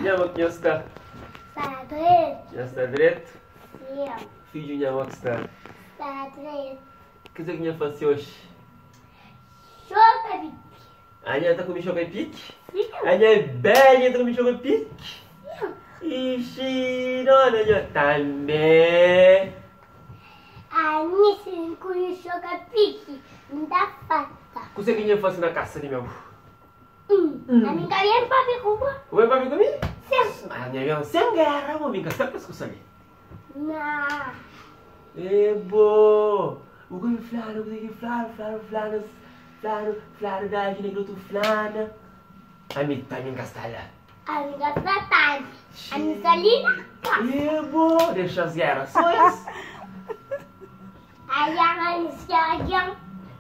Nha mo ki nha sta? Sta dretu. Nha sta dretu? Sim. Fidju nha mo ki sta? Sta dretu. Kuzê ki nha fase oxi? Xoka piki. Ah, nha ta kume xoka piki? Sim. Ah, nha é bedja, nha ta kume xoka piki? Sim. Ixi, dona nha tanbê. Ami si N kume xoka piki, N ta farta. Kuzê ki nha fase na kasa di meu? Ami N ka ben papia ku bo. Bu ben papia ku mi? Sim. Mas nha ben sen gera bo, mi N ka sabe kes kusa li. Nah. E bo! Bu ka obi fladu kuzê ki fladu, fladu, fladu, fladu, fladu da ki na kel otu flana. Ami tambi N ka sta la. Ami N ka sta tambi. Ami sta li na kasa. E bo! Dexa-s gera so es. Algen anunsia algen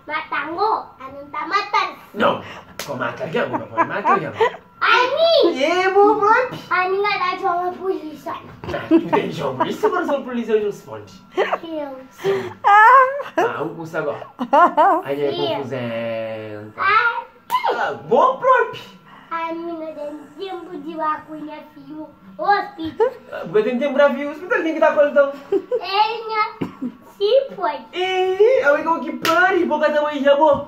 mata-m ô ami N ta mata-l. Nau, ka mata algen, bu ka pode mata algen. Ami? É bo propi. Ami N ka ta txoma pulísia. Nah, bu ten ki txoma pulísia pa resolve pulísia responde. Eu. Sim. Ma un kusa go. Algen é konfuzenta. Ami? Bo propi. Ami N ka ten tenpu di ba ku nha fidju ospital. Bu ka ten tenpu di ba fidju ospital? Ken ki ta ku el nton? El nha. Si pai. Ih, ami ka ki pari, bo ka ta bai ja bo.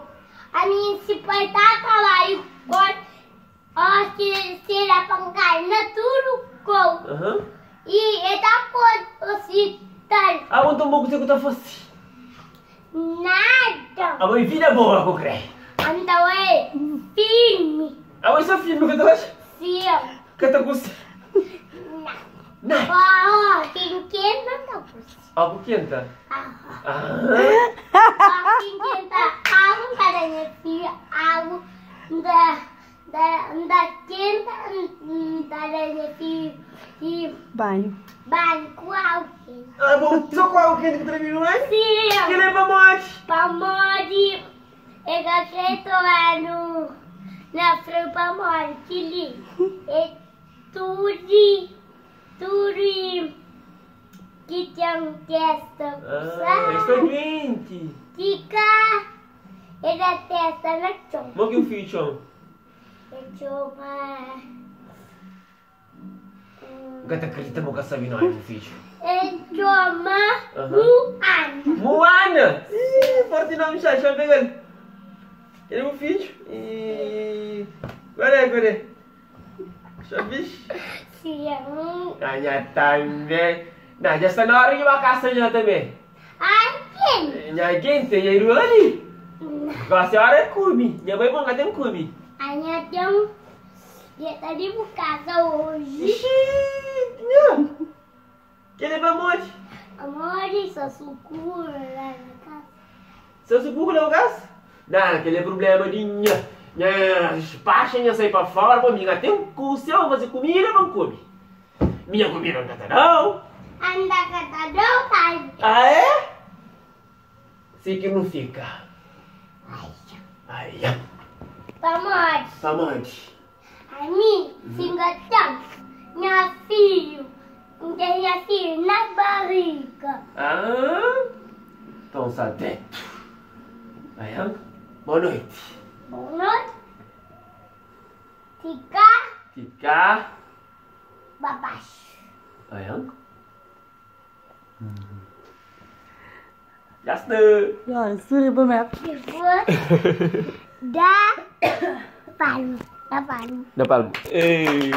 Ami si pai ta trabalhu kon o si si la pankal na tudu kou. I e ta poi osital. Abo nton bo kuse ku ta fasi? Nada. Abo i vida boa ku kre. Ami ta bai filmi. Abo i so filmi ku ta fasi? Si. Ka ta kusi? Na. Na. Oh, kin kin ta kusi. Agu kenta? Agu kenta, agu ka da nha fidju agu da da da kenta N ta da nha fidju Banhu. Banhu ku agu kenti. Ah bo so ku agu kenti ki ta da fidju banhu? Sim. Kila é pamodi? Pamodi e ka kre toma no na friu pamodi kili é tudu Tudu ki ten testa ku Ah, es sta duenti. Ki ka e da testa na txon. Mo ki un fidju txon? E txoma. N ka ta kridita ma bu ka sabe nomi bu fidju. E txoma Muana. Muana! Ih, forti nomi xa, xa pega-l. El é bu fidju? Ih, kual é, kual é? Ah, nha tanbe. Nah, dja sta na ora di ba kasa nha tanbe. Nha genti, nha irma li. Gosi ora di kume. Nha bai bon ka ten kume. Ah, nha ten. Dja ta di bu kasa oji. Ixi, nha. Kel é pamodi? Pamodi sa sukuru la na kasa. Sa sukuru la bu kasa? Nah, kel é prublema di nha. Nha despaxa nha sai pa fora pa mi ka ten kusia pa faze kumida pa N kume. Minha kumida N ka ta dau. Anda ka ta dau tambi. Ah é? Si ki nu fika. Aia. Aia. Pamodi? Pamodi? Ami, si N ka ten nha fidju, N ten nha fidju na bariga. Ah, nton sa dretu. Aia. Boa noiti. Boa noiti. Tika. Tika. Babaxu. Aia. Já sta. Já, suri pa mé. Depois da palmo. Da palmo. Da palmo. Ei.